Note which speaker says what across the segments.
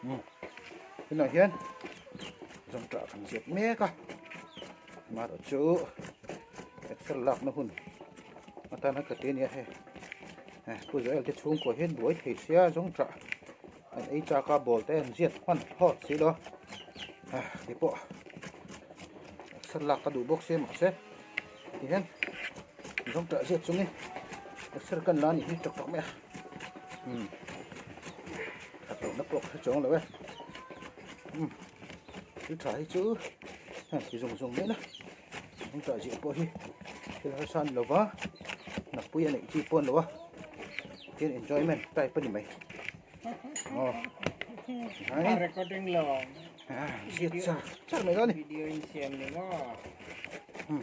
Speaker 1: Tunah hian zawngṭah kan ziak mek a, amaherawhchu exer lakna hun atana ka ti a nia hei. Pu Joel te chhungkua hian buai thei sia zawngṭah an ei chak a ball te an ziat hman phawt si lo a, keipawh exer lak ka duh bawk sia mahse tihian zawngṭah ziat chungin exer kan la anih hi tawk tawk mai a. Um a tawhna pawh ka hre chuang lo e um thil tha hi chu heng ti zung zung mai la an tah ziah pawh hi thil harsa a ni lo va nakpui a neih chi pawh a ni lo a tin enjoyment type a ni mai aw
Speaker 2: a recording lo
Speaker 1: ziat char char mai dawn a ni
Speaker 2: video in siam ni maw
Speaker 1: um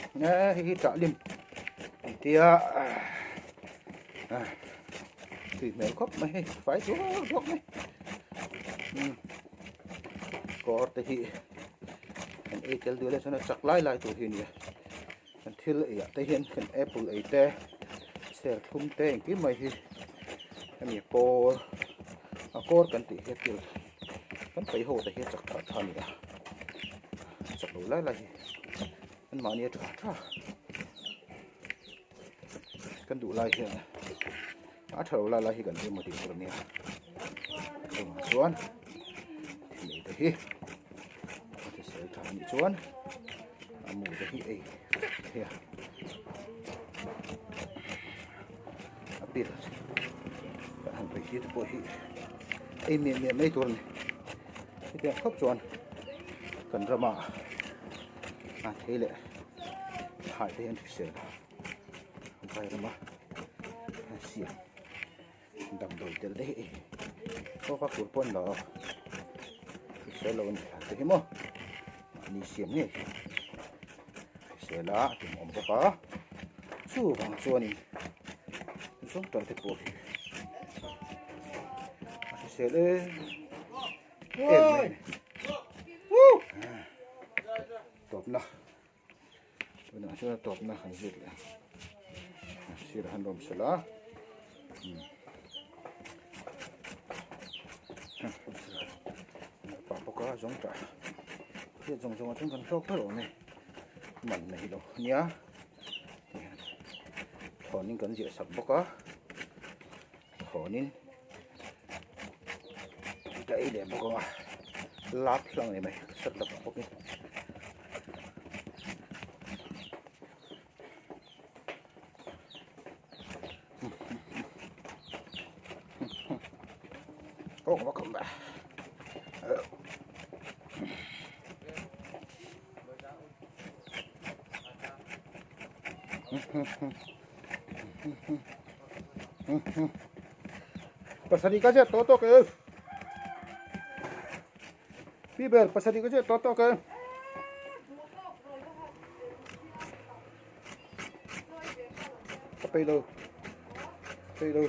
Speaker 1: hei hi tah lim an tia. Tui hmel khawp mai hei fai duak duak mai kawr te hi kan ei tel duh leh chuan a chak lai lai tur hi a ni a kan thil ei ah te hian kan apple ei te serthlum te engkim mai hi hemi kawr a kawr kan tih hi a til kan peih ho te hi a chak tha tha a ni a chak lo lai lai hi an mahni a tha tha. Kan duh lai hian a tha lo lai lai hi kan emaw tih tur a nia chungah chuan thil ei te hi a hrisel tha anih chuan a mu te hi ei vek thei a a pil kan han peih tir te pawh hi ei miah miah mai tur a ni hetiang khawp chuan kan rama a thei leh thlai te hi an hrisel a vai rama an siam damdawi tel te hi aw ka tur pawh a ni lo hrisel lo a ni thlai te hi maw mahni siam ngei hi hrisel a a tum awm bawk a chuvang chuanin zawngṭah te pawh hi a hrisel em em mai a ni. Tawpna tunah chuan a tawpna kan zir leh a sir han rawm sel a pa bawk a zawng tah hriat zawng zawng ah chuan kan hlawk ber awm e man nei lo ania thlawnin kan ziah sak bawk a thlawnin ka ei leh bawk ang a lap hlang ni mai sat la bawk in Oh, welcome back. Pasarih ka ziah tawh tawk e. Pi ber pasarih ka ziah tawh tawk e. Ka pei lo. Pei lo.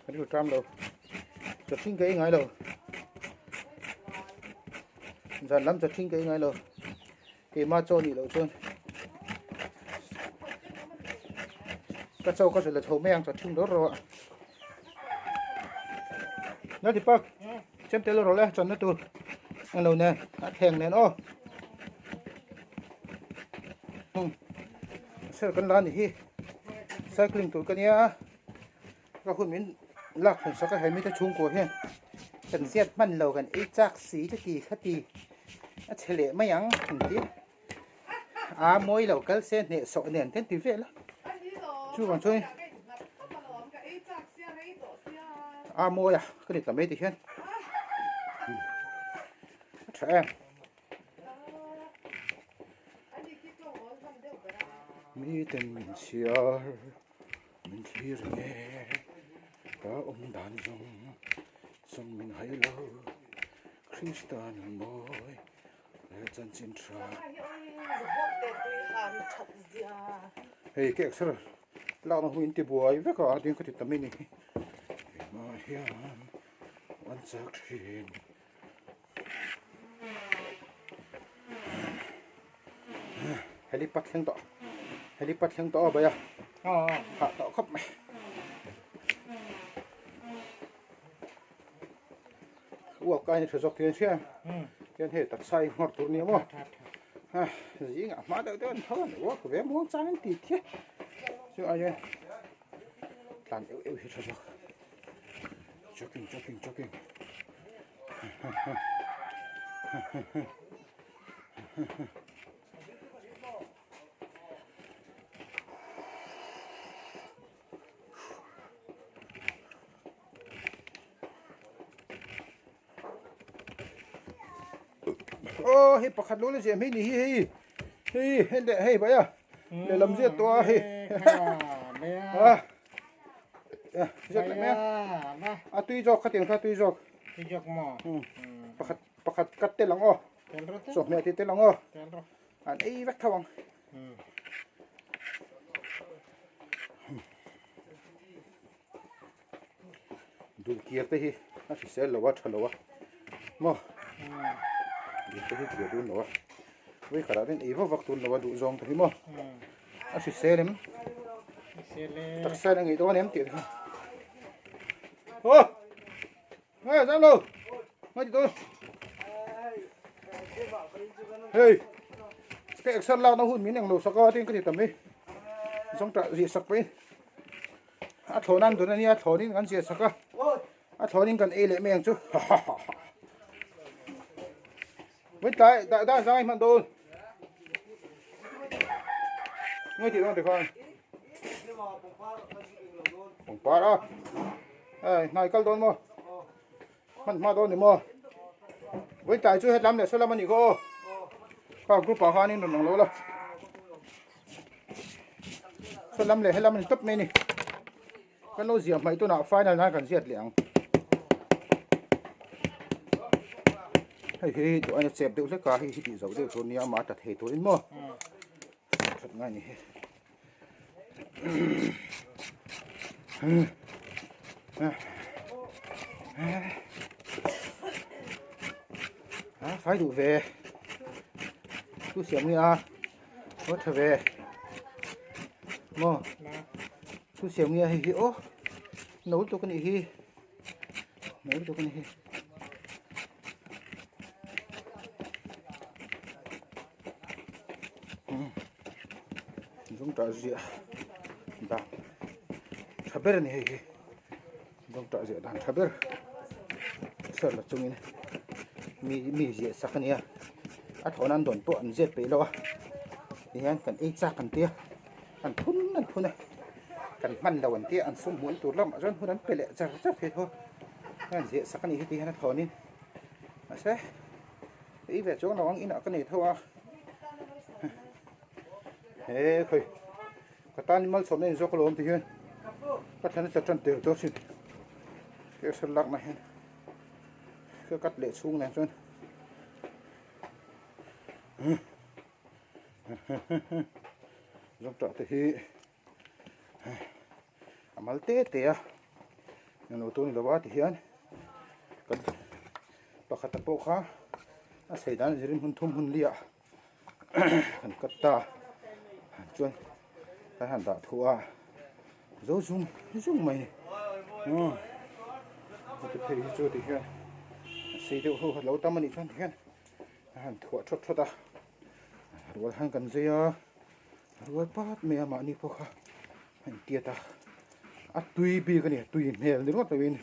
Speaker 1: Ka rilru ṭam lo. Chawṭhing ka ei ngai lo. Zan lam chawṭhing ka ei ngai lo. Keimah chaw nih loh chuan ka chaw ka zela chho mai ang chaw ṭhing rawh rawh a. Na Deepak, chem tel rawh le channa tur ang lo nen a thleng nen aw. Sir kan la ni hi cycling tur ka nia ka hun min lak thlen sak a he mite chhungkua hian kan ziat hman lo kan ei chak si chu ti kha ti a chhe leh mai ang an ti a mawi lo kal se hneh sawh nen te an ti vel a chuvang chuan a mawi a ka ni ta mai ti hian a tha em. Miten min chhiar. Min thlir nge ka awm dan zawng zawng min hai lo Krista nun mawi leh chanchin tha. Hei ka exer lakna hu in ti buai vek a ding ka ti tam i ni keimah hian an chak thin. Helipad thleng tawh helipad thleng tawh a bai a hah tawh khawp mai. Uak ain a tha zawk thei hria hian hei taksa hi nghawr tur nia maw ha zingah hma deuh deuh an tho an uak ve muang chang an ti thia chu ai hian tlan euh euh hi tha zawk jogging jogging jogging Aw hei pakhat lo la ziah mai ni hi hei hei hei leh hei bai a lehlam ziat tawh a hei a ziat leh mai a a tui zawk khatiang kha tui zawk pakhat pakhat cut tel ang aw chawhmeh ti tel ang aw an ei vek tho ang. Dul kir te hi a hrisel lo a tha lo a maw dul te hi kir dun lo a vawi khatah ten ei vak vak tun lo a duh zawng te hi maw a hrisel em taksa in a ngeih dawn em tih te kha aw nge zam lo ngai ti dawn hei ka exer lak na hun min eng lo sak a tin ka ti tam mai zawngtah zih sak pawhin A thlawn an dun a nia, a thlawnin kan ziah sak a, a thlawnin kan ei leh mai ang chu. Vawi tlai dah dah zang hman dawn. Ngai tih dawn te khan. Pangpar a. Ai hnai kal dawn maw? Hman hma dawn ni maw? Vawi tlai chu hetlam leh saw lam a nih khaw aw. Kha group ah khanin rawn lang lo la. Saw lam leh helam a ni tawp mai a ni. Kan lo ziah hmaih tunah final nan kan ziat leh ang. Hei hi duh aina chep deuh hlek a, hei hi tih zoh deuh tur nia amah a tla thei turin maw. That ngai ni hi. A fai duh ve. Thu siam nge a. Aw tha ve. Maw. Thu siam nge hei hi aw. No lutuk anih hi. No lutuk anih hi. Zawngtah ziah dan tha ber a ni hei hi zawngtah ziah dan tha ber ser la chungin mi mi ziah sak a nia a thlawh nan dawn pawh an ziat peih lo a tihian kan ei chak an tia an phun an phun a kan hman lo an tia an sum hmuh tur lamah chuan hun an pe leh char char thei tho a an ziah sak a ni hi tihian a thlawnin mahse ei ve chuang lo ang inah ka nei tho a. He khawi ka tan in malsawmna in zawk alawm ti hian ka thlan a tla tan tel tawh asin ka hre lak na hian ka cut leh chhung nen chuan zawngtah te hi a mal te te a englo tur a ni lo a ti hian kan pakhat a pawh kha a sei dan zirin hun thum hun liah kan cut ta chuan kan han dah thu a zo zung zung mai a ni heti phei hi chu ti hian a sei deuh ho lo tam a nih chuan ti hian a han thuah thawt thawt a rual han kan zai a rual pat mai a mahni pawh kha a intiat a a tui bik a ni tui hmel ni ringawt lovin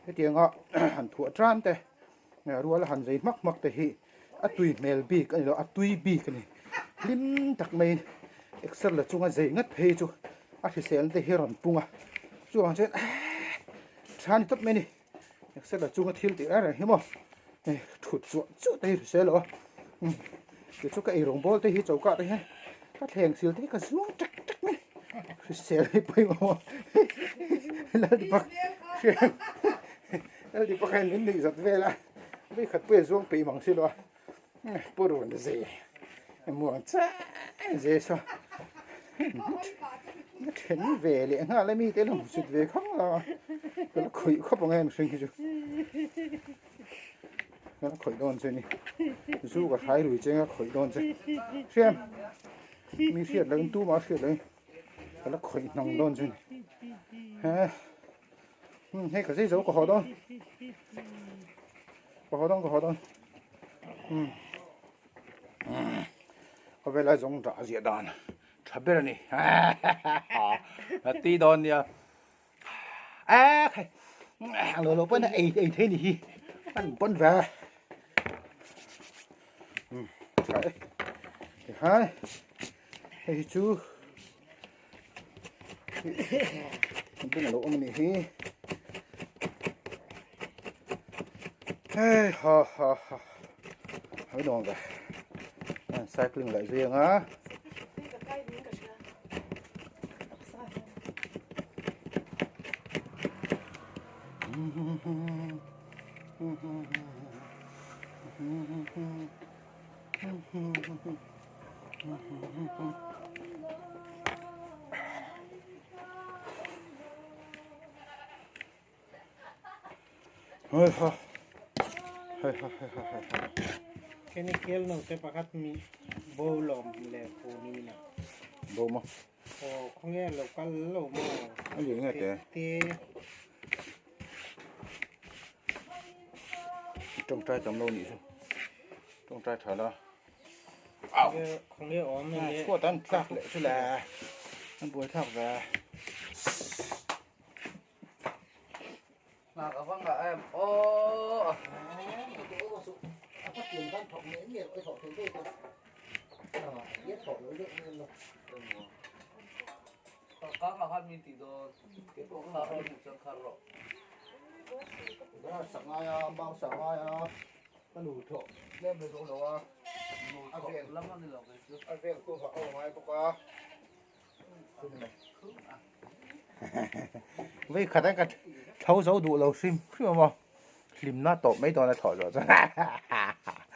Speaker 1: hetianga han thuah tan te Rual a han zei hmak hmak te hi a tui hmel bik a ni lo, a tui bik a ni. Hlim tak maiin exer la chunga zei ngat phei chu a hriselna te hi a rawn pung a, chuvang chuan tha ni tawp mai a ni. Exer la chunga thil tih reng reng hi maw hei thut chuah chuah te hi hrisel lo a, keichu ka eirawng bawl te hi choka te hian ka thleng sil te hi ka zuang ṭek ṭek mai hrisel hi pawimawh a Laldipak hriat. Lal Deepak hian min nuih zat vel a, vei khat pawh i zuang peih mang si lo a, pu run zei muang chiah zei saw a then ve leh nghal a mi te lo hmusit ve khang lo a, ka la khawih khawp ang e mihring hi chu ka la khawih dawn che ni zu ka hrai lui che nga khawih dawn che hriam mi hriat lo in tumah hriat lo in ka la khawih hnang dawn che ni he. Hei ka zei zo ka haw dawn. Ka haw dawn ka haw dawn. Umm. Khawvela zawng dah ziah dan tha ber a ni. A ti dawn nia. A khai. Lo lo pawn ei ei thei ni hi. An pawn ve. Umm. Tha e. Hai. Hei hi chu bung a lo awm a nih hi. Hei ha ha ha. Hei nuam ve. Cycling leh zui anga.
Speaker 2: Keni kel no te pakhat mi bo lom le pu ni mina.
Speaker 1: Bo ma.
Speaker 2: O khonge lo kal lo mo.
Speaker 1: A lian nge te.
Speaker 2: Te.
Speaker 1: Tawngtai tam lo nih chu. Tawngtai tha la.
Speaker 2: Khonge awm le.
Speaker 1: Chhuat an tlak leh chu le. An buai thlak ve.
Speaker 3: Ngak a vang ah em aw. Ka ka khan min ti dawn. Ke pawh kha rawn hmuh chuan khar rawh.
Speaker 1: Sak ngai a, bang sak ngai a, ka nu thawh tlem ve zawk lo a.
Speaker 3: A vel lam a ni lo kei chu.
Speaker 1: A vel khu vah a ngai bawk a. Vei khat a ka tho zo duh lo hrim hrim a maw. Hlimna tawp mai dawn a thawh zawh chuan.